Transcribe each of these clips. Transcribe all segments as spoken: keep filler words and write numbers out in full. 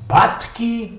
Batki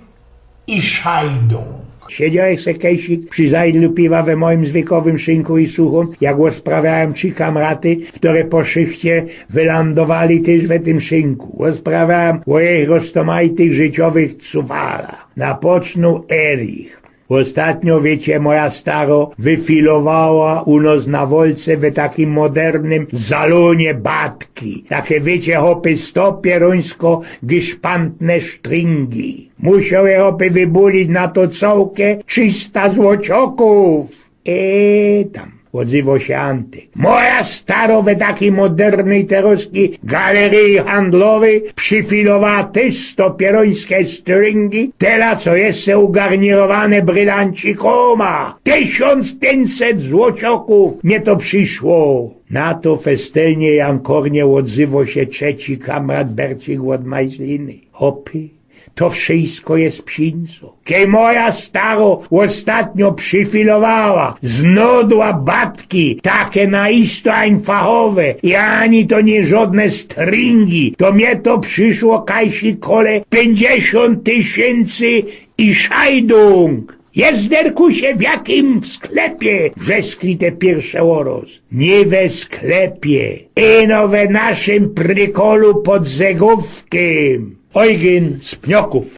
i szajdōng. Siedziołech se kejsik przi zajdlu piwa we mojim zwykowym szynku i suchōm, jak ôsprawiajōm trzi kamraty, wtore po szychcie wylandowali tyż we tym szynku. Ôsprawiajōm ô jejich roztomajtych życiowych cuwala. Napoczōnł Erich. Ôstatnio, wiycie, moja staro wyfilowała u nos na wolce we takim modernym zalōnie batki. Take, wiycie, chopy, stopierōńsko gyszpantne sztryngi. Musiołech, chopy, wybulić na to cołke trzysta złociokōw. E, tam, ôdzywo sie Antyk. Moja staro we takij modernyj terozkij galeryji handlowyj przifilowała tyż stopierōńske sztryngi, tela co je se ugarnirowane brylancikōma. Tysiōnc piyńćset złociokōw mie to prziszło. Na to festynie jankornie ôdzywo sie trzeci kamrat Bercik ôd Majsliny. Chopy, to wszysko je przińco. Kej moja staro ôstatnio przifilowała znodła batki, take na isto ań fachowe, i ani to niy żodne sztryngi, to mie to prziszło kajsik kole piyńćdziesiōnt tysiyncy i szajdōng. Jezderkusie, w jakim sklepie? Wrzeskli te piyrsze ôroz. Niy we sklepie, ino we naszym prykolu pod zegōwkym. Ojgyn z Pniokōw.